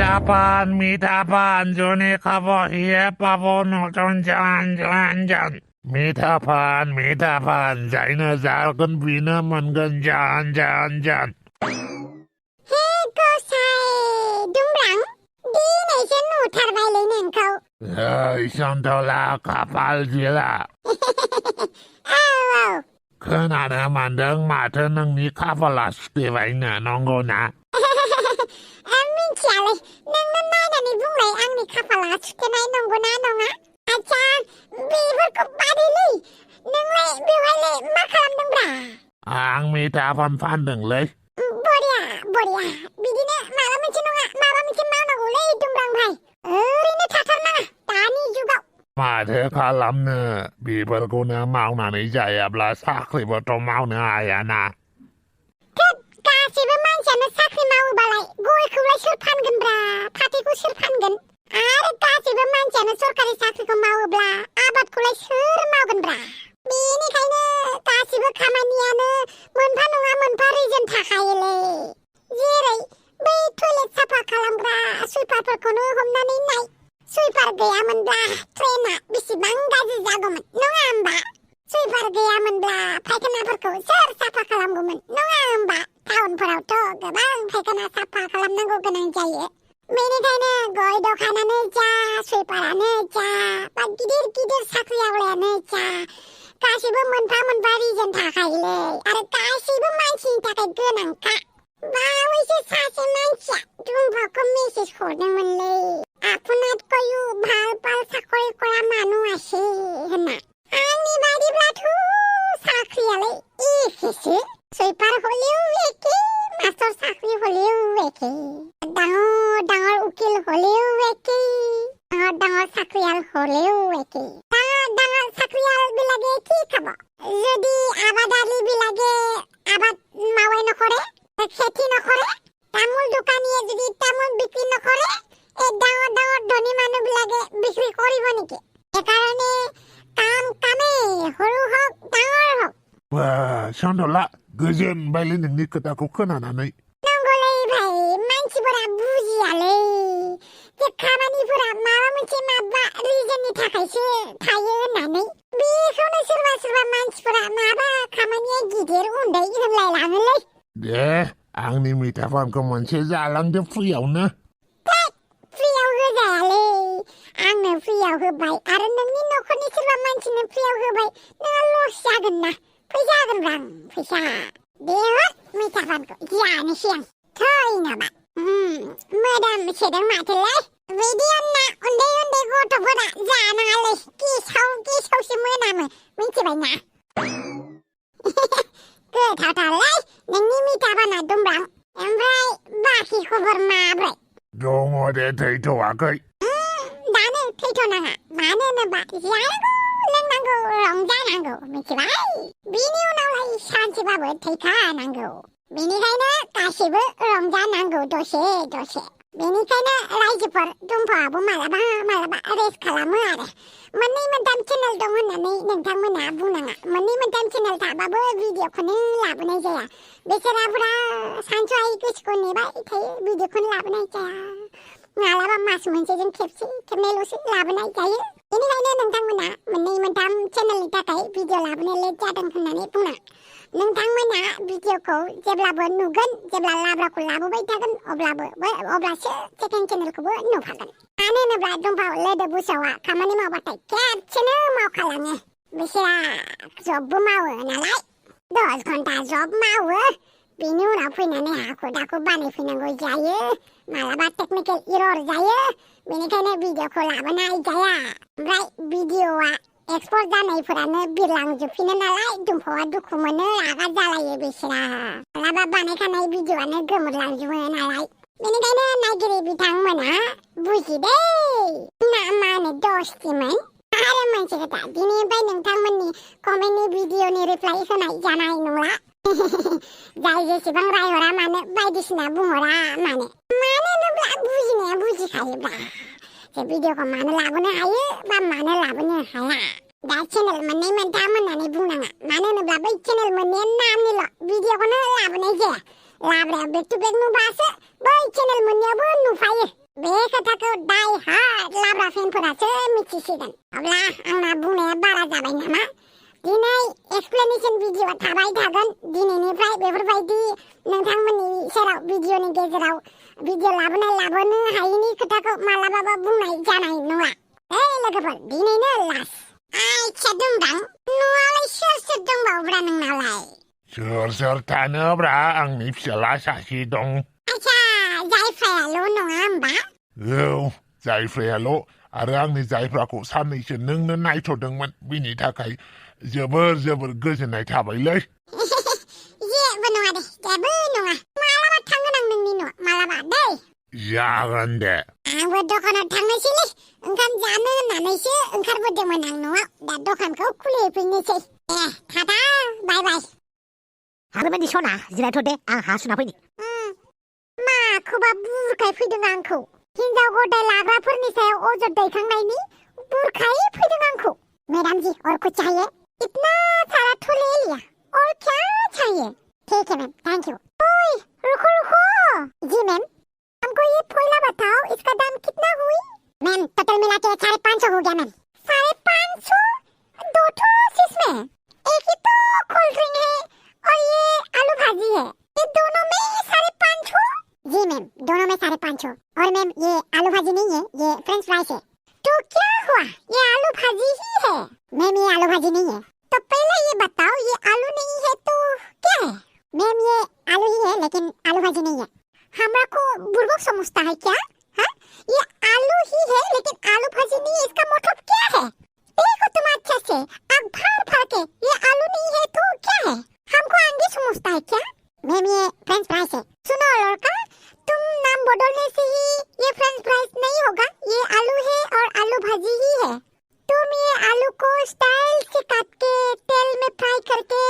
মিঠা পান জনে খাব হিয়ে পাব নতুন জান মিঠা পান जायनो जागोन बेनो मोनगोन जान हे गसाय दुमब्रां दिनैसो नुथारबायलै नोंखौ सन्थला खाफाल जिला औ खोनानो मोनदों माथो नोंनि खाफाला सुथेबायनो नंगौना मिथियालै नोंनो नायनानै बुंलाय आंनि खाफाला सुथेनाय नंगौना नङा आच्छा बेफोरखौ बादैलै नोंलाय बेवहायलाय मा खालामदोंब्रा आं मिठापान फानदोंलै बरिया बिदिनो माबा मोनसे नङा माबा मोनसे मावनांगौलै दुमब्रां भाइ ओरैनो थाथारनाङा दानि जुगाव माथो खालामनो बेफोरखौनो मावनानै जायाब्ला साख्रिबोथ' मावनो हायाना गासैबो मानसियानो साख्रि मावोबालाय गयखौलाय सोर फानगोनब्रा फाथैखौ सोर फानगोन आरो गासैबो मानसियानो सरकारि साख्रिखौ मावोब्ला आबादखौलाय सोर मावगोनब्रा बेनिखायनो गासैबो खामानियानो मोनफा नङा मोनफा रिजन थाखायोलै जेरै बै टयलेट साफा खालामग्रा सुइपारफोरखौनो हमनानै नाय सुइपार गैयामोनब्ला ट्रेना बेसेबां गाज्रि जागौमोन नङा होमबा सुइपार गैयामोनब्ला फायखानाफोरखौ सोर साफा खालामगौमोन नङा होमबा टाउनफोरावथ' गोबां फायखाना साफा खालामनांगौ गोनां जायो बेनिखायनो गय दखानानो जा सुइपारानो जा बा गिदिर साख्रि आवलायानो जा गासैबो मोनफा मोनफा रिजन थाखायोलै आरो गासैबो मानसिनि थाखाय गोनांखा बावैसो सासे मानसिया दुमब्राखौ मेसेज हरदोंमोनलै आपनातकयु ভাল ভাল চাকৰি কৰা মানুহ আছে होनना आंनि बादिब्लाथ' साख्रियालाय एखेसो सुइपार हलेও एखे मास्टार साख्रि हलेও एखे ডাঙৰ উকিল হলেও একে ডাঙৰ চাকৰিয়াল হলেও একে ডাঙৰ চাকৰিয়াল বিলাকে কি খাব যদি আবাদাৰী বিলাকে আবাদ মাवै নকৰে খেতি নকৰে তামোল দোকানীয়ে যদি তামোল বিক্ৰী নকৰে এই ডাঙৰ ধনী মানুহ বিলাকে বিক্ৰী কৰিব নেকি একাৰণে কামেই সৰু হওক ডাঙৰ হওক सन्थला गोजोन बायलै नोंनि खोथाखौ खोनानानै नंगौलै भाइ मानसिफोरा बुजियालै जे खामानिफोरा माबा मोनसे माबा रिजननि थाखायसो थायो होननानै बेखौनो सोरबा मानसिफोरा माबा खामानिया गिदिर उन्दै होनलायलाङोलै दे आंनि मिठापानखौ मोनसे जालांदो फ्रियावनो फ्रियाव होजायालै आंनो फ्रियाव होबाय आरो नोंनि न'खरनि सोरबा मानसिनो फ्रियाव होबाय नोंहा लस जागोन ना फैसा होगोनब्रा आं फैसा दे हर मिठापानखौ जानोसै आं थैनाबा मोदोम सोदों माथोलै बिदि होनना उन्दै गथ'फोरा जानाङालै गेसावसो मोनामो मिथिबायना गोथावथारलै नोंनि मिठापाना दुमब्रां ओमफ्राय बाखि खबर माब्रै दङ दे थैथ'वाखै दानो थैथ'नाङा मानो होनोबा जानांगौ लोंनांगौ रंजानांगौ मिथिबाय बिनि उनावलाय सानसेबाबो थैखानांगौ बेनिखायनो गासैबो रंजानांगौ दसे बेनिखायनो रायजोफोर दुमफाआबो मालाबा रेस्ट खालामो आरो मोननै मोनथाम चेनेल दं होननानै नोंथांमोना बुंनाङा मोननै मोनथाम चेनेल थाबाबो भिडिअखौनो लाबोनाय जाया बेसोराफोरा सानसुहाय गोसोखौ नेबाय थायो भिडिअखौनो लाबोनाय जाया मालाबा मास मोनसेजों खेबसे खेबनैल'सो लाबोनाय जायो बेनिखायनो नोंथांमोना मोननै मोनथाम चेनेलनि थाखाय भिडिअ लाबोनो लेट जादों होननानै बुङा नोंथांमोना भिडिअखौ जेब्लाबो नुगोन जेब्ला लाब्राखौ लाबोबाय थागोन अब्लासो सेकेन्ड चेनेलखौबो नुफागोन मानो होनोब्ला दुमफाव लोदो बुसावा खामानि मावबाथाय खेबसेनो मावखालाङो बिसोरा जबबो मावो नालाय 10 घन्टा जब मावो बेनि उनाव फैनानै हाखु दाखु बानायफैनांगौ जायो मालाबा टेकनिकेल इरर जायो बेनिखायनो भिडिअखौ लाबोनाय जाया ओमफ्राय भिडिअआ एक्सपर्ट जानायफोरानो बिरलांजोबफिनो नालाय दुमफावा दुखु मोनो रागा जालायो बिसोरा मालाबा बानायखानाय भिडिअआनो गोमोरलांजोबो नालाय बेनिखायनो नायगिरि बिथांमोना बुजिदे मा होनो दस्थिमोन आरो मोनसे खोथा दिनैनिफ्राय नोंथांमोननि कमेन्टनि भिडिअनि रिप्लाइ होनाय जानाय नंला जाय जेसेबां रायहरा मानो बायदिसिना बुंहरा मानो होनोब्ला बुजिनाया बुजिखायोब्ला जे भिडिअखौ मानो लाबोनो हायो बा मानो लाबोनो हाया दा चेनेल मोननै मोनथाम होननानै बुंनाङा मानो होनोब्ला बै चेनेल मोननैया नामनिल' भिडिअखौनो लाबोनाय जाया लाब्राया बेक टु बेक नुबासो बै चेनेल मोननैयावबो नुफायो बे खोथाखौ दाय हार्ड लाब्रा फेनफोरासो मिथिसिगोन। अब्ला आंना बुंनाया बारा जाबाय नामा? दिनै एक्सप्लेनेशन भिडिअ थाबाय थागोन। दिनैनिफ्राय बेफोरबायदि नोंथांमोननि सेराव भिडिअनि गेजेराव भिडिअ लाबोनो हायिनि खोथाखौ मालाबाबो बुंनाय जानाय नङा। लोगोफोर दिनैनो लास्ट। आइसा दुमदां न'आवलाय सोर दंबावोब्रा नोंनावलाय? सोर थानोब्रा आंनि फिसाला सासे दं। आच्छा जायफ्रायाल' नङा होमबा? औ जायफ्रायाल' आरो आंनि जायफ्राखौ साननैसो नोंनो नायथ'दोंमोन बिनि थाखाय जोबोर गोजोननाय थाबायलै। जेबो नङा दे जेबो नङा। मालाबा थांगोन आं नोंनि न' मालाबा दै। जागोन दे। आंबो दखानाव थांनोसैलै। ओंखाम जानो होननानैसो ओंखारबोदोंमोन आं न'आव। दा दखानखौ खुलिहैफिननोसै। टाटा बाय बाय। हाग्राबायदि सना जिरायथ' दे आं हा सुना फैनि। माखौबा बुरखाय फैदों आंखौ। हिनजाव गदाय लाग्राफोरनि सायाव अजद दैखांनायनि बुरखाय फैदों आंखौ। मैडम जी और कुछ चाहिए? इतना सारा तो ले लिया और क्या चाहिए? ठीक है मैम थैंक यू। ओए रुको। जी मैम हमको ये फोइला बताओ इसका दाम कितना हुई? मैम टोटल मिला के 550 हो गया मैम। 550? 2 ठो इसमें एक ही तो कोल्ड ड्रिंक है और ये आलू भाजी है। ये दोनों में 550? जी मैम दोनों में 550 और मैम ये आलू भाजी नहीं है ये फ्रेंच फ्राइज है। तो क्या हुआ ये आलू भाजी ही है? मैम ये आलू भाजी नहीं है। तो पहले ये बताओ ये आलू नहीं है तो क्या है? मैम ये आलू ही है लेकिन आलू भाजी नहीं है। हमरा को बुर्बक समझता है क्या? हाँ ये आलू ही है लेकिन आलू भाजी नहीं है इसका मतलब क्या है? देखो तुम अच्छा से आग फाड़ के ये आलू नहीं है तो क्या है? हमको आगे समझता है क्या? मैम ये फ्रेंच फ्राइज है। सुनो लड़का तुम नाम बदलने से ही ये फ्रेंच फ्राइज नहीं होगा। ये आलू है और आलू भाजी ही है। तुम ये आलू को स्टाइल से काट के तेल में फ्राई करके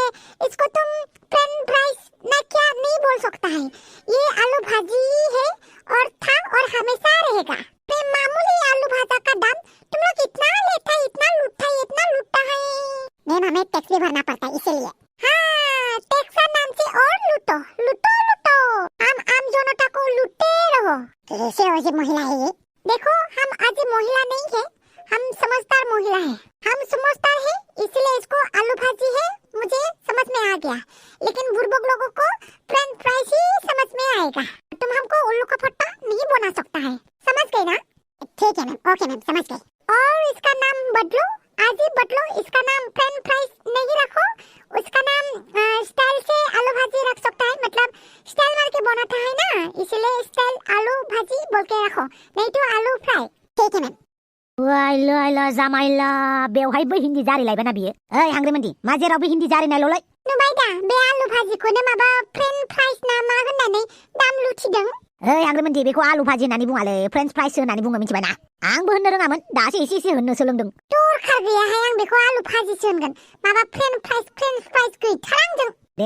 इसको तुम फ्रेंच फ्राइज ना क्या नहीं बोल सकता है। ये आलू भाजी ही है और था और हमेशा रहेगा। मामूली आलू भाजा का दाम तुम लोग इतना लूटता है। मैम हमें टैक्स भी भरना पड़ता है इसीलिए। हाँ टैक्स नाम से और लूटो। हम आम जनता को लूटते रहो। कैसे हो ये महिला है ये? देखो हम आज महिला नहीं है हम समझदार महिला है। हम समझदार है इसलिए इसको आलू भाजी है मुझे समझ में आ गया लेकिन बुर्बक लोगों को फ्रेंच फ्राइज ही समझ में आएगा। तुम हमको उल्लू का फट्टा नहीं बना सकता है। समझ गए ना? ठीक है मैम ओके मैम समझ गए। और इसका नाम बदलो आज ही बदलो। इसका नाम फ्रेंच फ्राइज नहीं रखो उसका नाम स्टाइल से आलू भाजी रख सकता है। मतलब स्टाइल मार के बनाता है ना इसलिए स्टाइल आलू भाजी बोल के रखो नहीं तो आलू फ्राई। ठीक है मैम। वाइला जामाइला बेवहायबो हिन्दी जारिलायबायना बियो। ओइ हांग्रिमोनदि मा जेरावबो हिन्दी जारिनायल'लाय। नुबाय दा बे आलु भाजिखौनो माबा फ्रेन्च फ्राइज ना मा होननानै दाम लुथिदों। ओइ हांग्रिमोनदि बेखौ आलु भाजि होननानै बुङालै फ्रेन्च फ्राइज होननानै बुङो मिथिबायना। आंबो होननो रोङामोन दासो एसे होननो सोलोंदों। दरखार गैयाहाय आं बेखौ आलु भाजिसो होनगोन। माबा फ्रेन्च फ्राइज गैथारा आंजों। दे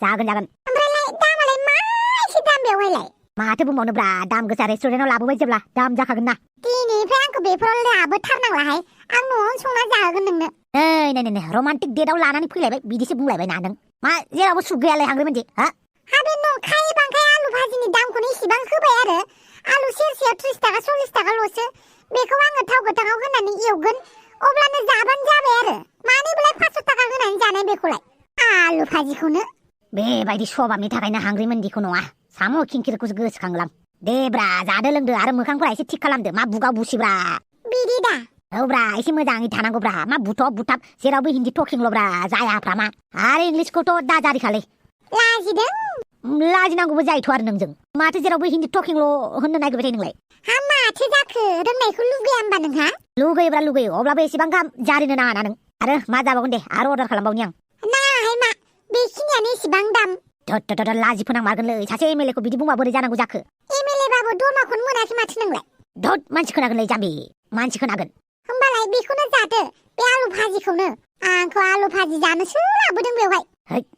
जागोन। ओमफ्रायलाय दामालाय मा एसे दाम बेवहायलाय? माथो बुंबावनोब्रा दाम गोसा रेस्टुरेन्टाव लाबोबाय जेब्ला दाम जाखागोन ना। दिनैनिफ्राय आंखौ बेफोराव लाबोथारनांलाहाय आं न'आवनो संना जाहोगोन नोंनो। नै रमान्टिक डेटआव लानानै फैलायबाय बिदिसो बुंलायबाय ना नों। मा जेरावबो सुख गैयालाय हांग्रिमोनदि हा? बे नंखाय बांखाय आलु भाजिनि दामखौनो इसेबां होबाय आरो। आलु सेरसेयाव 30 थाखा 40 थाखाल'सो। बेखौ आङो थाव गोथाङाव होनानै एवगोन अब्लानो जाबानो जाबाय आरो। मानिबोलाय 500 थाखा होनानै जानाय बेखौलाय आलु भाजिखौनो। बेबायदि सबाबनि थाखायनो हांग्रिमोनदिखौ नङा साम' खिंखिरखौसो गोसोखांलां। दे ब्रा जादो लोंदो आरो मोखांफोरा एसे थिक खालामदो मा बुगाव बुसिब्रा। बिदि दा? औ ब्रा एसे मोजाङै थानांगौब्रा मा बुथब बुथाब जेरावबो हिन्दी टकिंल'ब्रा जायाफ्रा मा। आरो इंलिसखौथ' दा जारिखालै। लाजिदों? लाजिनांगौबो जायोथ' आरो नोंजों माथो जेरावबो हिन्दी टकिंल' होननो नागिरबाय थायो नोंलाय। हा माथो जाखो रोंनायखौ लुगैया होमबा नोंहा? लुगैयो अब्लाबो एसेबां गाहाम जारिनो नाङा ना नों। आरो मा जाबावगोन दे आरो अर्डार खालामबावनि आं। नाङाहाय मा बेखिनियानो एसेबां दाम। लाजि फोनांमारगोनलै सासे एमएलए खौ बिदि बुंबा बोरै जानांगौ जाखो। एमएलए बाबो दरमाखौनो मोनाखै माथो नोंलाय। धद मानसि खोनागोनलै जाम्बि मानसि खोनागोन। होमबालाय बेखौनो जादो बे आलु भाजिखौनो। आंखौ आलु भाजि जानोसो लाबोदों बेवहाय।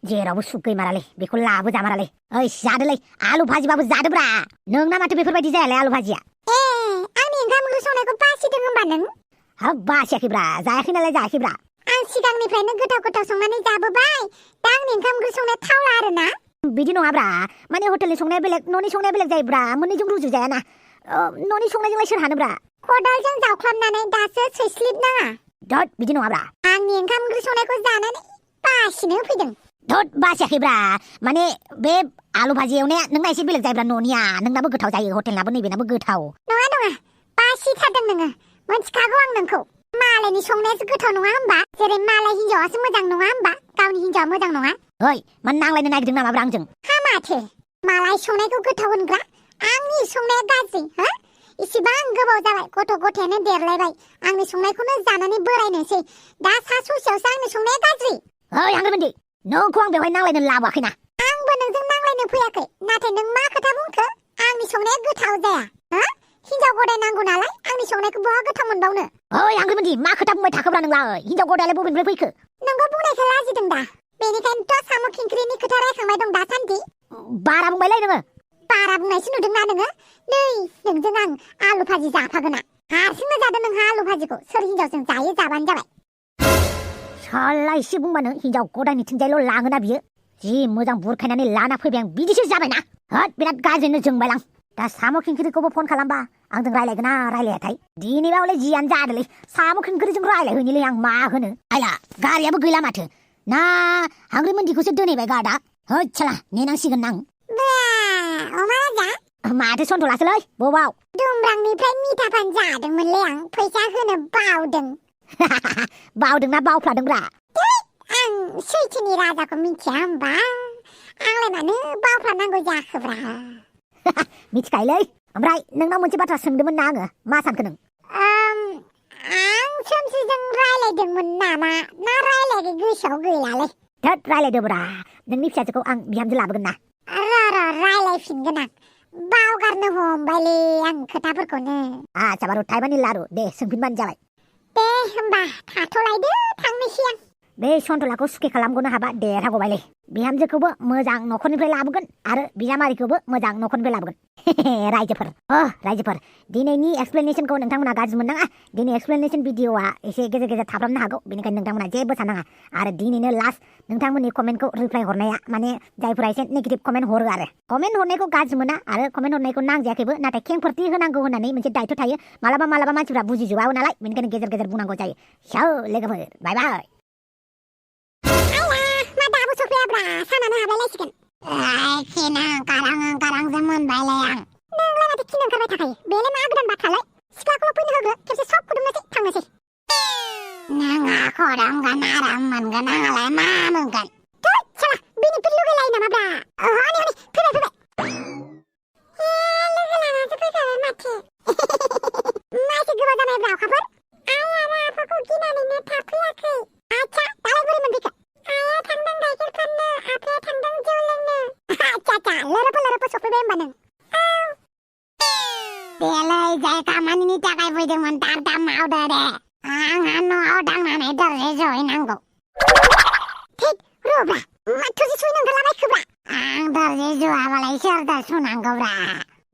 जेरावबो सुख गैमारालै बेखौ लाबो जामारालै। ओइ जादोलै आलु भाजिबाबो जादोब्रा। नोंना माथो बेफोरबायदि जायालै आलु भाजिया। आंनि ओंखाम ओंख्रि संनायखौ बासिदों होमबा नों? हाब बासियाखैब्रा जायाखै नालाय जायाखैब्रा। आं सिगांनिफ्रायनो गोथाव संनानै जाबोबाय दा आंनि ओंखाम ओंख्रि संनाया थावला आरोना। बिदि नङाब्रा माने हटेलनि संनाया बेलेग न'नि संनाया बेलेग जायोब्रा मोननैजों रुजुजायाना। न'नि संनायजोंलाय सोर हानोब्रा खदालजों जावख्लाबनानै दासो सैस्लिबनाङा धत बिदि नङाब्रा आंनि ओंखाम ओंख्रि संनायखौ जानानै बासिनो फैदों धत बासियाखैब्रा माने बे आलु भाजि एवनाया नोंना एसे बेलेग जायोब्रा न'निया नोंनाबो गोथाव जायो हटेलनाबो नैबेनाबो गोथाव नङा बासिथारदों नोङो मोनथिखागौ आं नोंखौ मालायनि संनायासो गोथाव नङा होमबा जेरै मालाय हिनजावासो मोजां नङा होमबा गावनि हिनजावा मोजां नङा ओइ मानो नांलायनो नागिरदों नामाब्रा आंजों हा माथो मालाय संनायखौ गोथाव होनग्रा आंनि संनाया गाज्रि हो इसिबां गोबाव जाबाय गथ' गथायानो देरलायबाय आंनि संनायखौनो जानानै बोरायनोसै दा सा ससेयावसो आंनि संनाया गाज्रि ओइ हांग्रिमोनदि नोंखौ आं बेवहाय नांलायनो लाबोआखैना आंबो नोंजों नांलायनो फैयाखै नाथाय नों मा खोथा बुंखो आंनि संनाया गोथाव जाया हो हिनजाव गदाय नांगौ नालाय आंनि संनायखौ बहा गोथाव मोनबावनो ओइ हांग्रिमोनदि मा खोथा बुंबाय थाखोब्रा नोंलाय हिनजाव गदायालाय बबेनिफ्राय फैखो नोंबो बुंनायखौ लाजिदों दा बेनिखायनोथ' साम' खिंख्रिनि खोथा रायखांबाय दं दासान्दि बारा बुंबायलै नोङो बारा बुंनायसो नुदोंना नोङो नै नोंजों आं आलु भाजि जाफागोना हारसिंनो जादों नोंहा आलु भाजिखौ सोर हिनजावजों जायो जाबानो जाबाय साला एसे बुंबानो हिनजाव गदायनिथिंजायल' लाङोना बियो जि मोजां बुरखायनानै लाना फैबाय आं बिदिसो जाबायना होद बिराद गाज्रिनो जोंबायलां दा साम' खिंख्रिखौबो फन खालामबा आंजों रायलायगोना रायलायाथाय दिनैबा हले जियानो जादोलै साम' खिंख्रिजों रायलायहैनोलै आं मा होनो आइला गारियाबो गैला माथो ना हांग्रिमोनदिखौसो दोनहैबाय गार्डआ होद साला नेनांसिगोन आं अमा राजा माथो सन्थ'लासोलै बबाव दुमब्रांनिफ्राय मिथा फान जादोंमोनलै आं फैसा होनो बावदों बावदोंना बावफ्लादोंब्रा आं सैथोनि राजाखौ मिथिया होमबा आंलाय मानो बावफ्लानांगौ जाखोब्रा मिथिखायोलै ओमफ्राय नोंनाव मोनसे बाथ्रा सोंदोंमोन ना आङो मा सानखो नों आं सोमसिजों रायलायदोंमोन नामा ना रायलायाखै गोसोआव गैलालै धोद रायलायदोब्रा नोंनि फिसाजोखौ आं बिहामजो लाबोगोन ना रायलायफिनगोन आं बावगारनो हमबायलै आं खोथाफोरखौनो आच्छा बारु थाइबानि लारु दे सोंफिनबानो जाबाय दे होमबा थाथ'लायदो थांनोसै आं बे सन्थलाखौ सुखि खालामगनो हाबा देरहागौबायलै बिहामजोखौबो मोजां न'खरनिफ्राय लाबोगोन आरो बिजामादैखौबो मोजां न'खरनिफ्राय लाबोगोन रायजोफोर दिनैनि एक्सप्लेनेशनखौ नोंथांमोना गाज्रि मोननाङा दिनै एक्सप्लेनेशन भिडिअआ एसे गेजेर गेजेर थाफ्रामनो हागौ बेनिखायनो नोंथांमोना जेबो साननाङा आरो दिनैनो लास्ट नोंथांमोननि कमेन्टखौ रिप्लाय हरनाया माने जायफोरा एसे नेगेटिभ कमेन्ट हरो आरो कमेन्ट हरनायखौ गाज्रि मोना आरो कमेन्ट हरनायखौ नांजायाखैबो नाथाय खेंफोरथि होनांगौ होननानै मोनसे दायथ' थायो मालाबा मानसिफ्रा बुजिजोबाबो नालाय बेनिखायनो गेजेर गेजेर बुंनांगौ जायो सौ लोगोफोर बाय बाय सानानो हाबलायलायसिगोन खिनां मोनबायलाय आं नोंलाय माथो खिनो ओंखारबाय थाखायो बेलाय मा गोदान बाथ्रालाय सिख्लाखौल' फैनो होग्रो खेबसे सब फुदुंनोसै थांनोसै नोंहा खदामगोन आराम मोनगोन आंलाय मा मोनगोन साला बेनिफिट लुगैलायो नामाब्रा हनै फैबाय लोगो लानासो फैखाबाय माथो मा एसे गोबाव जानायब्रा अखाफोर आइ आरो आफाखौ गिनानैनो थाफैयाखै आच्छा दालाय बोरै मोनफैखो आइया थांदों गाइखेर फाननो आफाया थांदों जौ लोंनो आच्छा लोरोफो सफैबाय होमबा नों देलै जाय खामानिनि थाखाय फैदोंमोन दाम मावदो दे आंहा न'आव दांनानै दरजे जहैनांगौ थैद र'ब्रा माथोसो सुइनो ओंखारलाबायखोब्रा आं दरजे जुवाबालाय सोर दर सुनांगौब्रा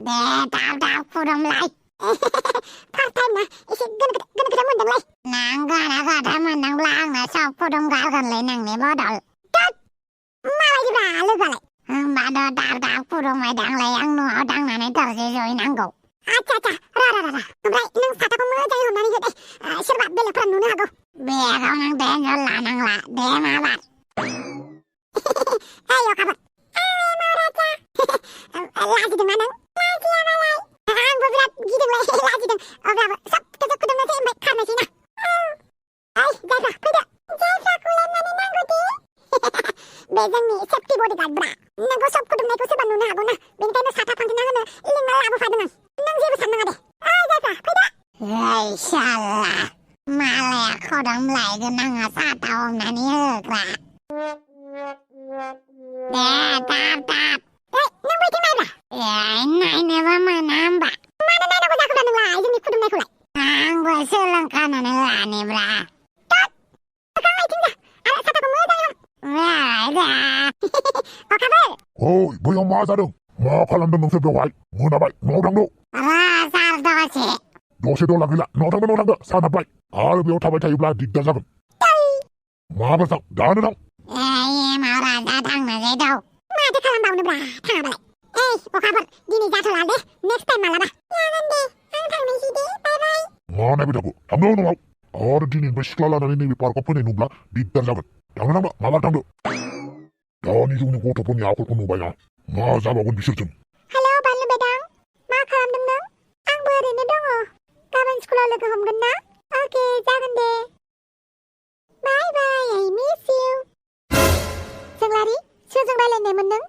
दे दाब फुदुंलाय फार्स्ट टाइम ना एसे गोनो खोथा मोनदोंलाय नों गोनो खोथा मोनदोंब्ला आंनो सब फुदुंगारगोनलै नोंनि बदल माबायदिब्रा लोगोआलाय होमबाथ' दाब फुदुंबाय दांलै आं न'आव दांनानै दरजे जहैनांगौ आच्छा ओमफ्राय नों साथाखौ मोजाङै हमनानै हो दे सोरबा बेलेगफोरा नुनो हागौ बेगाव नों टेनसन लानांला दे माबार ओइ अखाफोर लाजिदोंना नों लाजियाबालाय आंबो बिराद गिदोंलै लाजिदों अब्लाबो सबखौसो फुदुंनोसै ओमफ्राय खारनोसै ना ओइ जायफ्रा फैदो जायफ्राखौलाय मानो नांगौ दे बे जोंनि सेफ्टि बडिगार्ड ब्रा नोंखौ सब फुदुंनायखौ सोरबा नुनो हागौ ना बेनिखायनो साथा फांथेना होनो लिंना लाबोफादों आं नों जेबो साननाङा दे ओइ जायफ्रा फैदो ओइ साला मालाया खदम लायगोन आङो साथा हमनानै होग्रा दे थाब ओइ नों बैथिं नायब्रा नायनोबो मोना होमबा मानो नायनांगौ जाखोब्रा नोंलाय जोंनि फुदुंनायखौलाय आंबो सोलोंखानानै लानिब्रा ओइ बैयाव मा जादों मा खालामदों नोंसोर बेवहाय मोनाबाय न'आव थांदो दसे दला गैला न'आव थांदो सान हाबबाय आरो बेयाव थाबाय थायोब्ला दिगदार जागोन मा मोजां दानो थां माथो खालामबावनोब्रा थाङाबालाय ओइ अखाफोर दिनै जाथ'ला दे नेक्स्ट टाइम मालाबा जागोन थांनो न'आव आरो दिनैनिफ्राय सिख्ला लानानै नैबे पार्कआव फैनाय नुब्ला दिगदार जागोन थांनो नामा माला थांदो दानि जुगनि गथ'फोरनि आखलखौ नुबाय आं मा जाबावगोन बिसोरजों हेलौ बानलु बेदां मा खालामदों नों आंबो ओरैनो दङ गाबोन स्कुलाव लोगो हमगोन ना अके जागोन दे बाय बाय आइ मिस इउ जोंलारि सोरजों रायलायनायमोन नों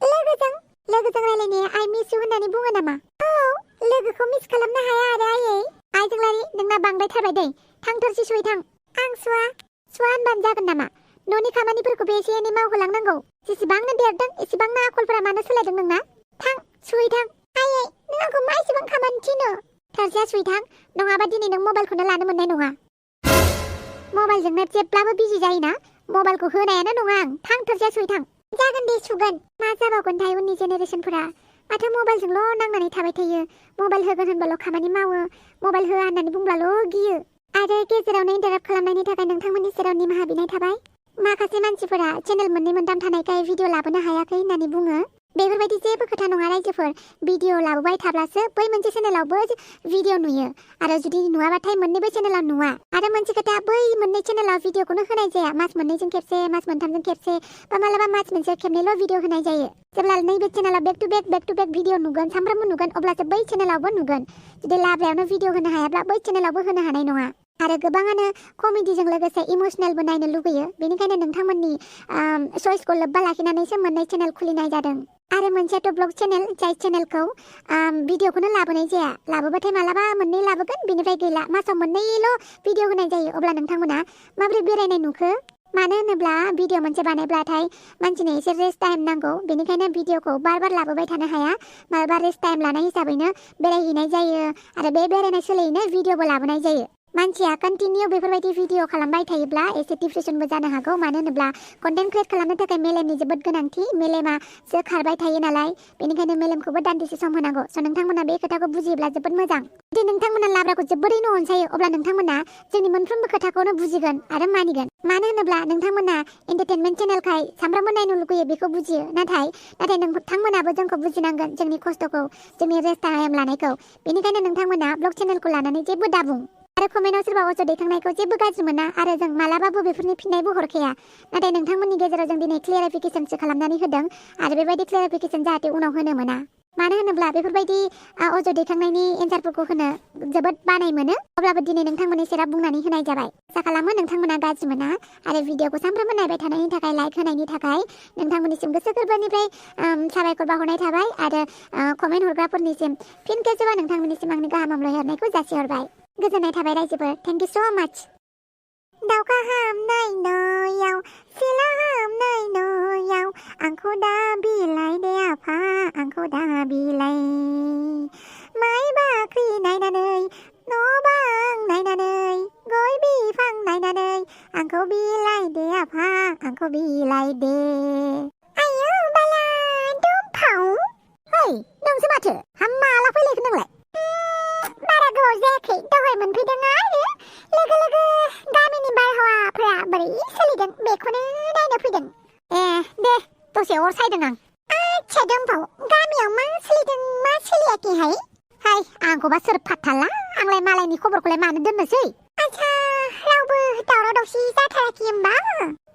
लोगोजों रायलायनाया आइ मिस इउ होननानै बुङो नामा औ लोगोखौ मिस खालामनो हाया आरो आइ जोंलारि नोंना बांद्रायथारबाय दै थांथारसै सुइ थां आं सुवा होनबानो जागोन नामा न'नि खामानिफोरखौबो एसे एनै मावहोलांनांगौ जेसेबांनो देरदों एसेबांनो आखलफोरा मानो सोलायदों नोंना थां सुइ थां आइ नों आंखौ मा एसेबां खामानि थिनो थारसेया सुइ थां नङाबा दिनै नों मबाइलखौनो लानो मोननाय नङा मबाइलजोंनो जेब्लाबो बिजि जायोना मबाइलखौ होनायानो नङा आं थां थारसेया सुइ थां जागोन दे सुगोन मा जाबावगोनथाय उननि जेनेरेसनफोरा माथो मबाइलजोंल' नांनानै थाबाय थायो मबाइल होगोन होनबाल' खामानि मावो मबाइल होआ होननानै बुंब्लाल' गियो आरो गेजेरावनो इन्टाराप्ट खालामनायनि थाखाय नोंथांमोननि सेराव निमाहा बिनाय थाबाय माखासे मानसिफोरा चेनेल मोननै मोनथाम थानायखाय भिडिअ लाबोनो हायाखै होननानै बुङो बेफोरबायदि जेबो खोथा नङा रायजोफोर भिडिअ लाबोबाय थाब्लासो बै मोनसे चेनेलावबो भिडिअ नुयो आरो जुदि नुवाबाथाय मोननैबो चेनेलाव नुवा आरो मोनसे खोथा बै मोननै चेनेलाव भिडिअखौनो होनाय जाया मास मोननैजों खेबसे मास मोनथामजों खेबसे बा मालाबा मास मोनसेयाव खेबनैल' भिडिअ होनाय जायो जेब्ला नैबे चेनेलाव बेक टु बेक भिडिअ नुगोन सामफ्रामबो नुगोन अब्लासो बै चेनेलावबो नुगोन जुदि लाब्लायावनो भिडिअ होनो हायाब्ला बै चेनेलावबो होनो हानाय नङा आरो गोबाङानो कमेडिजों लोगोसे इमोसनेलबो नायनो लुगैयो बेनिखायनो नोंथांमोननि चइसखौ लोब्बा लाखिनानैसो मोननै चेनेल खुलिनाय जादों आरो मोनसेयाथ' ब्लग चेनेल जाय चेनेलखौ भिडिअखौनो लाबोनाय जाया लाबोबाथाय मालाबा मोननै लाबोगोन बेनिफ्राय गैला मासाव मोननैल' भिडिअ होनाय जायो अब्ला नोंथांमोना माबोरै बेरायनाय नुखो मानो होनोब्ला भिडिअ मोनसे बानायब्लाथाय मानसिनो एसे रेस्ट टाइम नांगौ बेनिखायनो भिडिअखौ बार लाबोबाय थानो हाया मालाबा रेस्ट टाइम लानाय हिसाबैनो बेरायहैनाय जायो आरो बे बेरायनाय सोलायैनो भिडिअबो लाबोनाय जायो मानसिया कन्टिनिउ बेफोरबायदि भिडिअ खालामबाय थायोब्ला एसे डिप्रेसनबो जानो हागौ मानो होनोब्ला कन्टेन्ट क्रिएट खालामनो थाखाय मेलेमनि जोबोद गोनांथि मेलेमासो खारबाय थायो नालाय बेनिखायनो मेलेमखौबो दान्दिसे सम होनांगौ स' नोंथांमोना बे खोथाखौ बुजियोब्ला जोबोद मोजां जुदि नोंथांमोना लाब्राखौ जोबोरैनो अनसायो अब्ला नोंथांमोना जोंनि मोनफ्रोमबो खोथाखौनो बुजिगोन आरो मानिगोन मानो होनोब्ला नोंथांमोना एन्टारटेनमेन्ट चेनेलखाय सानफ्रामबो नायनो लुगैयो बेखौ बुजियो नाथाय नोंथांमोनाबो जोंखौ बुजिनांगोन जोंनि खस्थ'खौ जोंनि रेस्ट टाइम लानायखौ बेनिखायनो नोंथांमोना ब्लग चेनेलखौ लानानै जेबो दाबुं आरो कमेन्टआव सोरबा अजद दैखांनायखौ जेबो गाज्रि मोना आरो जों मालाबाबो बेफोरनि फिननायबो हरखाया नाथाय नोंथांमोननि गेजेराव जों दिनै क्लियारिफिकेसनसो खालामनानै होदों आरो बेबायदि क्लियारिफिकेसन जाहाथे उनाव होनो मोना मानो होनोब्ला बेफोरबायदि अजद दैखांनायनि एन्सारफोरखौ होनो जोबोद बानाय मोनो अब्लाबो दिनै नोंथांमोननि सेराव बुंनानै होनाय जाबाय आसा खालामो नोंथांमोना गाज्रि मोना आरो भिडिअखौ सानफ्रोमबो नायबाय थानायनि थाखाय लाइक होनायनि थाखाय नोंथांमोननिसिम गोसो गोरबोनिफ्राय साबायखर बावहरनाय थाबाय आरो कमेन्ट हरग्राफोरनिसिम फिन खेबसेबाव नोंथांमोननिसिम आंनि गाहाम हामलायहरनायखौ जासिहरबाय गोजोननाय थाबाय रायजोफोर थेंक इउ स' माच दाउखा हामनाय न'याव सिला हामनाय न'याव आंखौ दा बिलाइ दे आफा आंखौ दा बिलाइ माइ बाख्रि नायनानै न' बां नायनानै गय बिफां नायनानै आंखौ बिलाइ दे आफा आंखौ बिलाइ दे आयौ बाला दुमफाव ओइ नोंसो माथो माला फैलायखो नोंलाय बारा गोबाव जायाखै दहाय मोनफैदों आरो लोगो गामिनि बारहावाफोरा बोरै सोलिदों बेखौनो नायनो फैदों ए दे दसे अर सायदों आं आच्छा दुमफाव गामियाव मा सोलिदों मा सोलियाखैहाय हाय आंखौबा सोर फाथ्थाला आंलाय मालायनि खबरखौलाय मानो दोननोसै आच्छा रावबो दावराव दावसि जाथाराखै होमबा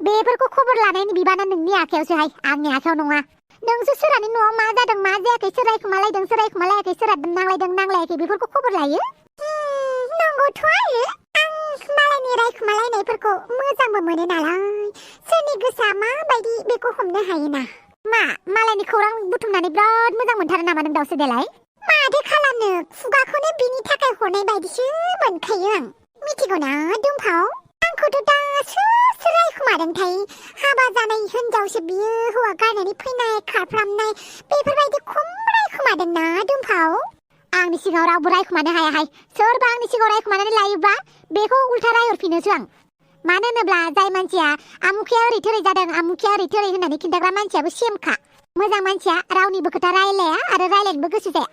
बेफोरखौ खबर लानायनि बिबाना नोंनि आखायावसोहाय आंनि आखायाव नङा नोंसो सोरानि न'आव मा जादों मा जायाखै सोर रायखुमालायदों सोर रायखुमालायाखै सोरहा नांलायदों नांलायाखै बेफोरखौ खबर लायो नंगौथ' आरो आं मालायनि रायखुमालायनायफोरखौ मोजांबो मोनो नालाय सोरनि गोसोआ माबायदि बेखौ हमनो हायोना मा मालायनि खौरां बुथुमनानै बिराद मोजां मोनथारो नामा नों दावसो देलाय माथो खालामनो खुगाखौनो बिनि थाखाय हरनाय बायदिसो मोनखायो आं मिथिगौना दुमफाव आंखौथ' दा सोर रायखुमादोंथाय हाबा जानाय हिनजावसो बियो हौवा गारनानै फैनाय खारफ्रामनाय बेफोरबायदि खम रायखुमादोंना दुमफाव आंनि सिगाङाव रावबो रायखुमानो हायाहाय सोरबा आंनि सिगाङाव रायखुमानानै लायोबा बेखौ उल्था रायहरफिनोसो आं मानो होनोब्ला जाय मानसिया आमुखिया ओरै थोरै जादों आमुखिया ओरै थोरै होननानै खिन्थाग्रा मानसियाबो सेमखा मोजां मानसिया रावनिबो खोथा रायलाया आरो रायलायनोबो गोसो जाया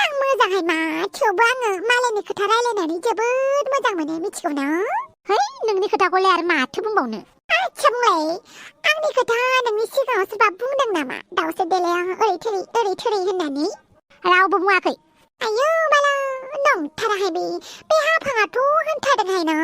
आं मोजांहाय मा थेवबो आङो मालायनि खोथा रायलायनानै जोबोद मोजां मोनो मिथिगौना है नोंनि खोथाखौलाय आरो माथो बुंबावनो आच्छा बुंलाय आंनि खोथा नोंनि सिगाङाव सोरबा बुंदों नामा दावसो देलाया ओरै थोरै होननानै रावबो बुङाखै आयौ बाला नंथाराहाय बे हाफाङाथ' होनथारदोंहाय ना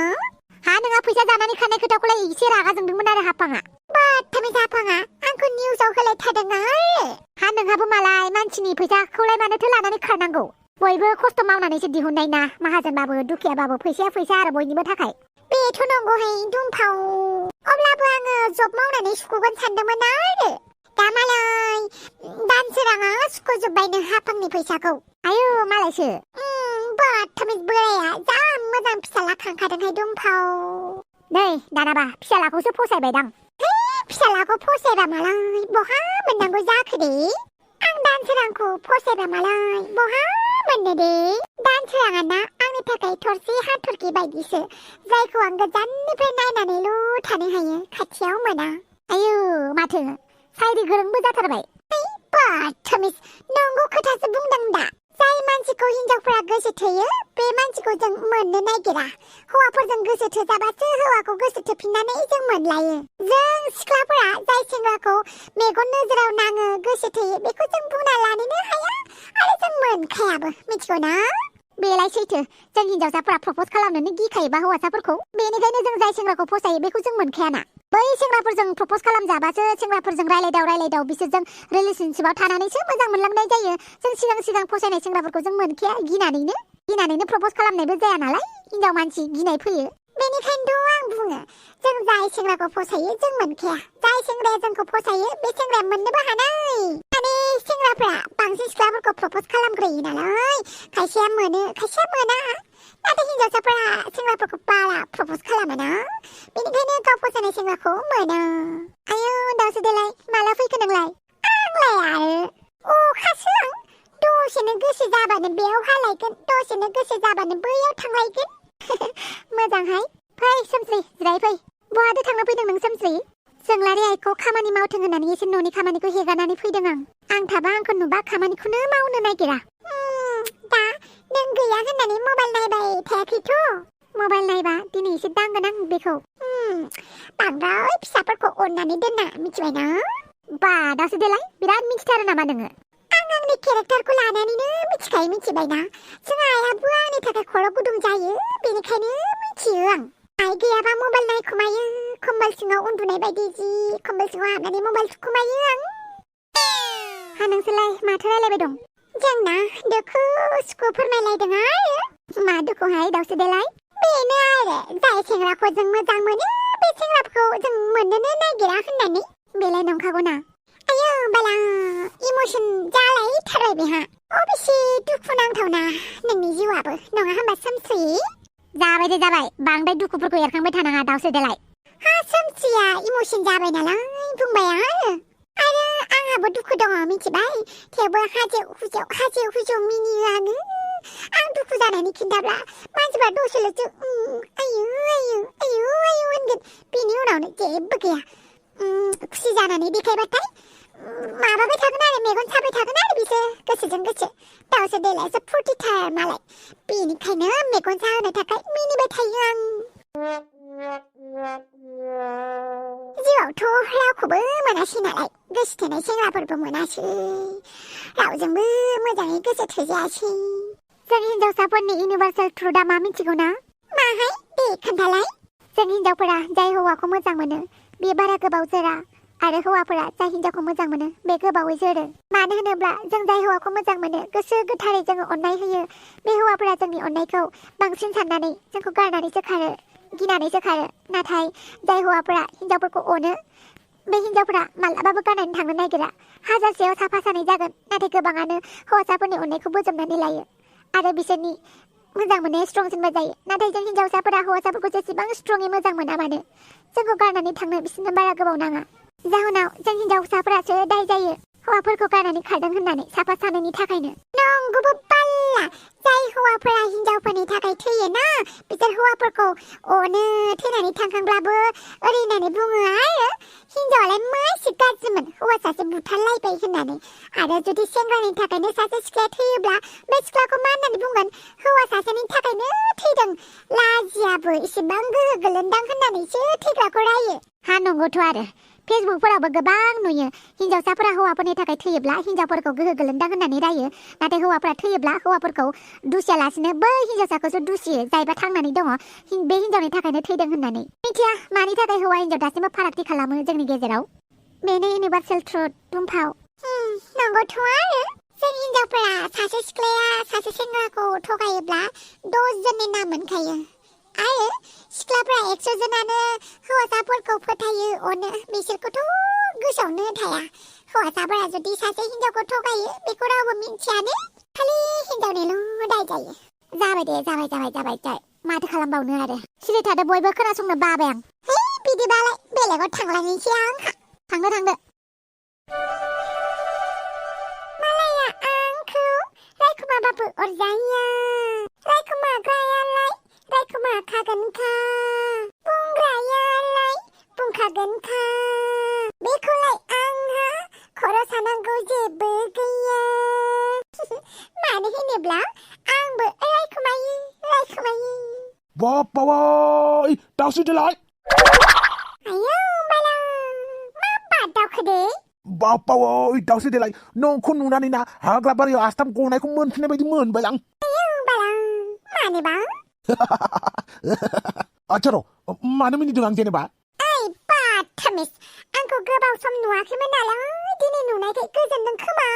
हा नोंहा फैसा जानानै खानाय खोथाखौलाय एसे रागा जोंदोंमोन आरो हाफाङा बाथामै हाफाङा आंखौ निउसाव होलायथारदों आरो हा नोंहाबो मालाय मानसिनि फैसाखौलाय मानोथो लानानै खारनांगौ बयबो खस्थ' मावनानैसो दिहुननाय ना माहाजोनबाबो दुखियाबाबो फैसाया फैसा आरो बयनिबो थाखाय बेथ' नंगौहाय दुमफाव अब्लाबो आङो जब मावनानै सुख'गोन सानदोंमोन आरो दा मालाय दानसोराङा सुख'जोब्बायनो हाफांनि फैसाखौ आयौ मालायसो बाथामै बोराया जा मोजां फिसाला खांखादोंहाय दुमफाव नै दानाबा फिसालाखौसो फसायबायदां फिसालाखौ फसायबा मालाय बहा मोननांगौ जाखो दे आं दानसोरांखौ फसायबा मालाय बहा मोननो दे दानसोराङा ना आंनि थाखाय थरसे हाथरखि बायदिसो जायखौ आं गोजाननिफ्राय नायनानैल' थानो हायो खाथियाव मोना आयौ माथो सायरि गोरोंबो जाथारबाय बाथामिस नंगौ खोथासो बुंदों दा जाय मानसिखौ हिनजावफोरा गोसो थोयो बे मानसिखौ जों मोननो नागिरा हौवाफोरजों गोसो थोजाबासो हौवाखौ गोसो थोफिननानै जों मोनलायो जों सिख्लाफोरा जाय सेंग्राखौ मेगन नोजोराव नाङो गोसो थोयो बेखौ जों बुंना लानोनो हाया आरो जों मोनखायाबो मिथिगौ ना बेलाय सैथो जों हिनजावसाफोरा प्रप'ज खालामनोनो गिखायोबा हौवासाफोरखौ बेनिखायनो जों जाय सेंग्राखौ फसायो बेखौ जों मोनखायाना बै सेंग्राफोरजों प्रप'ज खालामजाबासो सेंग्राफोरजों रायलायदाव बिसोरजों रिलेशनशिपआव थानानैसो मोजां मोनलांनाय जायो जों सिगां फसायनाय सेंग्राफोरखौ जों मोनखाया गिनानैनो प्रप'ज खालामनायबो जाया नालाय हिनजाव मानसि गिनाय फैयो बेनिखायनोथ' आं बुङो जों जाय सेंग्राखौ फसायो जों मोनखाया जाय सेंग्राया जोंखौ फसायो बे सेंग्राया मोननोबो हानाय माने सेंग्राफोरा बांसिन सिख्लाफोरखौ प्रप'ज खालामग्रोयो नालाय खायसेया मोनो खायसेया मोना नाथाय हिनजावसाफोरा सेंग्राफोरखौ बारा प्रप'ज खालामो ना बेनिखायनो गाव फसायनाय सेंग्राखौ मोनो आयौ दावसो देलाय माला फैखो नोंलाय आंलाय आरो अखासो आं दसेनो गोसो जाबानो बेयाव हालायगोन दसेनो गोसो जाबानो बैयाव थांलायगोन मोजांहाय फै सोमस्रि जिराय फै बहाथो थांनो फैदों नों सोमस्रि जोंलारि आइखौ खामानि मावथों होननानै एसे न'नि खामानिखौ हेगारनानै फैदों आं थाबा आंखौ नुबा खामानिखौनो मावनो नागिरा दा नों गैया होननानै मबाइल नायबाय थायाखैथ' मबाइल नायबा दिनै एसे दांगोन आं बेखौ बांद्राय फिसाफोरखौ अननानै दोनना मिथिबायना बा दावसो देलाय बिराद मिथिथारो नामा नोङो आंनि केरेक्टारखौ लानानैनो मिथिबायना जों आइयाबो आंनि थाखाय खर' गुदुं जायो बेनिखायनो मिथियो आं आइ गैयाबा मबाइल नायखुमायो खम्बल सिङाव उन्दुनाय बायदि जि खम्बल सिङाव हाबनानै मबाइल थुखुमायो आं हा नोंसोरलाय माथो रायलायबाय दं जोंना दुखु सुखु फोरमायलायदों आरो मा दुखुहाय दावसो देलाय बेनो आरो जाय सेंग्राखौ जों मोजां मोनो बे सेंग्राखौ जों मोननोनो नागिरा होननानै बेलाय नंखागौ ना आयौ बाला इमोसन जालायथारबाय बेहा अबेसे दुखु नांथावना नोंनि जिउआबो नङा होमबा सोमस्रि जाबाय दे जाबाय बांद्राय दुखुफोरखौ एरखांबाय थानाङा दावसो देलाय हा सोमस्रिया इमोसन जाबाय नालाय बुंबाय आरो आंहाबो दुखु दङ मिथिबाय थेवबो हाजे हुजौ मिनियो आङो आं दुखु जानानै खिन्थाब्ला मानसिफ्रा दसेल'सो आयु होनगोन बेनि उनावनो जेबो गैया खुसि जानानै देखायबाथाय माबाबाय थागोन आरो मेगन साबाय थागोन आरो बिसोर गोसोजों गोसो दावसो देलायसो फुरथिथार मालाय बेनिखायनो मेगन साहोनो थाखाय मिनिबाय थायो आं जिउआवथ' रावखौबो मोनासै नालाय गोसो थोनाय सेंग्राफोरबो मोनासै रावजोंबो मोजाङै गोसो थोजायासै जों हिनजावसाफोरनि इउनिभार्सेल ट्रुथआ मा मिथिगौ ना माहाय दे खोन्थालाय जों हिनजावफोरा जाय हौवाखौ मोजां मोनो बे बारा गोबाव जोरा आरो हौवाफोरा जाय हिनजावखौ मोजां मोनो बे गोबावै जोरो मानो होनोब्ला जों जाय हौवाखौ मोजां मोनो गोसो गोथारै जोङो अननाय होयो बे हौवाफोरा जोंनि अननायखौ बांसिन साननानै जोंखौ गारनानैसो खारो गिनानैसो खारो नाथाय जाय हौवाफोरा हिनजावफोरखौ अनो बे हिनजावफोरा मालाबाबो गारनानै थांनो नागिरा हाजारसेयाव साफा सानै जागोन नाथाय गोबाङानो हौवासाफोरनि अननायखौ बोजबनानै लायो आरो बिसोरनि मोजां मोननाया स्ट्रंसिनबो जायो नाथाय जों हिनजावसाफोरा हौवासाफोरखौ जेसेबां स्ट्रङै मोजां मोना मानो जोंखौ गारनानै थांनो बिसोरनो बारा गोबाव नाङा जाहोनाव जों हिनजावसाफोरासो दाय जायो हौवाफोरखौ गारनानै खारदों होननानै साफा सानैनि थाखायनो नंगौबो पाल्ला जाय हौवाफोरा हिनजावफोरनि थाखाय थैयो ना बिसोर हौवाफोरखौ अनो थैनानै थांखांब्लाबो ओरै होननानै बुङो आरो हिनजावालाय मासे गाज्रिमोन हौवासासो बुथारलायबाय होननानै आरो जुदि सेंग्रानि थाखायनो सासे सिख्लाया थैयोब्ला बे सिख्लाखौ मा होननानै बुंगोन हौवा सासेनि थाखायनो थैदों लाजियाबो इसेबां गोहो गोलोन्दां होननानैसो थैग्राखौ रायो हा नंगौथ' आरो फेसबुकफोरावबो गोबां नुयो हिन्जावसाफोरा हौवाफोरनि थाखाय थैयोब्ला हिन्जावफोरखौ गोहो गोलोन्दा होननानै रायो नाथाय हौवाफोरा थैयोब्ला हौवाफोरखौ दुसियालासिनो बै हिन्जावसाखौसो दुसियो जायबा थांनानै दङ बे हिन्जावनि थाखायनो थैदों होननानै मिथिया मानि थाखाय हौवा हिन्जाव दासिमबो फारागथि खालामो जोंनि गेजेराव बेनो इउनिभार्सेल ट्रुथ दुमफाव नंगौथ' आरो जों हिन्जावफोरा सासे सिख्लाया सासे सेंग्राखौ थगायोब्ला 10 जननि नाम मोनखायो आरो सिख्लाफ्रा 100 जनानो हौवासाफोरखौ फोथायो अनो बिसोरखौथ' गोसोआवनो थाया हौवासाफोरा जुदि सासे हिन्जावखौ थगायो बेखौ रावबो मिन्थियानो खालि हिन्जावनिल' दाय जायो जाबाय माथो खालामबावनो आरो सिरि थादो बयबो खोनासंनो बाबाय आं है बिदिबालाय बेलेगाव थांलायनोसै आंहा थांदो मालाया आंखौ रायखुमाबाबो अरजाया रायखुमाग्रायालाय रायखुमाखागोनखा बुंग्रायालाय बुंखागोनखा बेखौलाय आंहा खर' सानांगौ जेबो गैया मानो होनोब्ला आंबो रायखुमायो बाबाय दाउस्रि देलाय आयौ बाला मा बादावखोदे बाबाय दाउस्रि देलाय नोंखौ नुनानै ना हाग्रा बारियाव आस्थाम गनायखौ मोनफिननाय बायदि मोनबाय आं बाला मानोबा आच्छा र' मानो मिनिदों आं जेनेबा ओइ बाथामिस आंखौ गोबाव सम नुवाखैमोन नालाय दिनै नुनायखाय गोजोनदों खोमा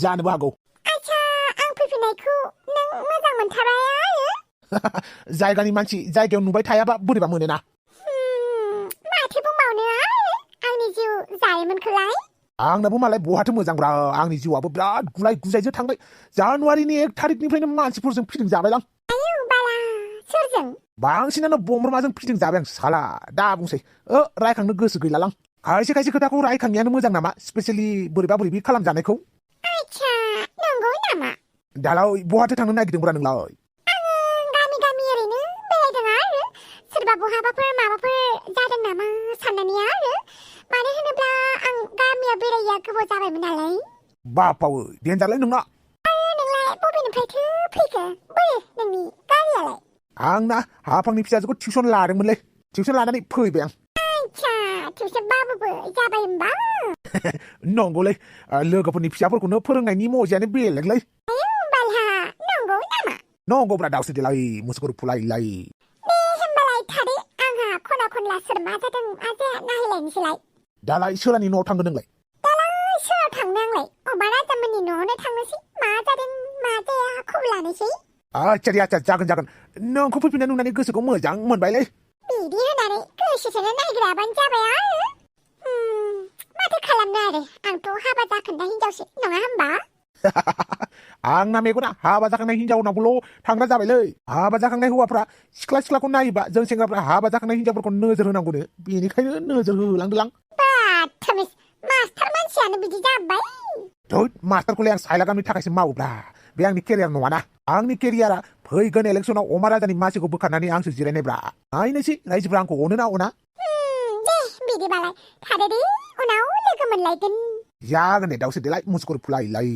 जानोबो हागौ आच्छा आं फैफिननायखौ नों मोजां मोनथारबाय आरो जायगानि मानसि जायगायाव नुबाय थायाबा बोरैबा मोनोना माथो बुंबावनो आरो आंनि जिउ जायोमोनखौलाय आंनाबो मालाय बहाथो मोजांब्रा आंनि जिउआबो बिराद गुलाय गुजायजों थांबाय जानुवारिनि 1 थारिखनिफ्रायनो मानसिफोरजों फिदिं जाबाय आं आयौ बाला सोरजों बांसिनानो बमब्रमाजों फिदिं जाबाय आं साला दा बुंसै रायखांनो गोसो गैलालां खायसे खोथाखौ रायखांनायानो मोजां नामा स्पेसियेलि बोरैबा खालामजानायखौ आच्छा नंगौ नामा दालाय बहाथो थांनो नागिरदोंब्रा नोंलाय गामि ओरैनो बेरायदों आरो सोरबा बहाबाफोर माबाफोर जादों नामा साननानै आरो मानो होनोब्ला आं गामियाव बेरायैया गोबाव जाबायमोन नालाय बापावै देन्जारलै नोंना नोंलाय बबेनिफ्रायथो फैखो बोरो नोंनि गारियालाय आंना हाफांनि फिसाजोखौ टिउसन लादोंमोनलै टिउसन लानानै फैबाय आं आच्छा टिउसन बाबुबो जाबाय होमबा नंगौलै लोगोफोरनि फिसाफोरखौनो फोरोंनायनि मजायानो बेलेगलै आयौ बालहा नंगौ नामा नंगौब्रा दाउस्रि देलाय मोसौखौ फुलायलाय दे होमबालाय थादो आंहा खना खनला सोर मा जादों आजाया नायहैलायनोसैलाय दालाय सोरानि न'आव थांगोन नोंलाय दालाय सोराव थांनो आंलाय अमा राजामोननि न'आवनो थांनोसै मा जादों मा जाया खबर लानोसै आच्छा जागोन नोंखौ फैफिननाय नुनानै गोसोखौ मोजां मोनबायलै बिदि होनानै गोसोथोनो नागिराबानो जाबाय आरो माथो खालामनो आरो आंथ' हाबा जाखोन्दा हिनजावसो नङा होमबा आंना मेगना हाबा जाखांनाय हिनजावनावल' थांग्रा जाबायलै हाबा जाखांनाय हौवाफ्रा सिख्लाखौ नायोबा जों सेंग्राफ्रा हाबा जाखांनाय हिनजावफोरखौ नोजोर होनांगौनो बेनिखायनो नोजोर होलांदों आं बाथामिस मास्टार मानसियानो बिदि जाबाय धोद मास्टारखौलाय आं सायला गामनि थाखायसो मावोब्रा बे आंनि केरियार नङाना आंनि केरियारा फैगोन इलेक्सनाव अमा राजानि मासिखौ बोखारनानै आंसो जिरायनायब्रा नायनोसै रायजोफ्रा आंखौ अनो ना अना दे बिदिबालाय थादो दे उनाव लोगो मोनलायगोन जागोन दे दाउस्रि देलाय मोसौखौ फुलायलाय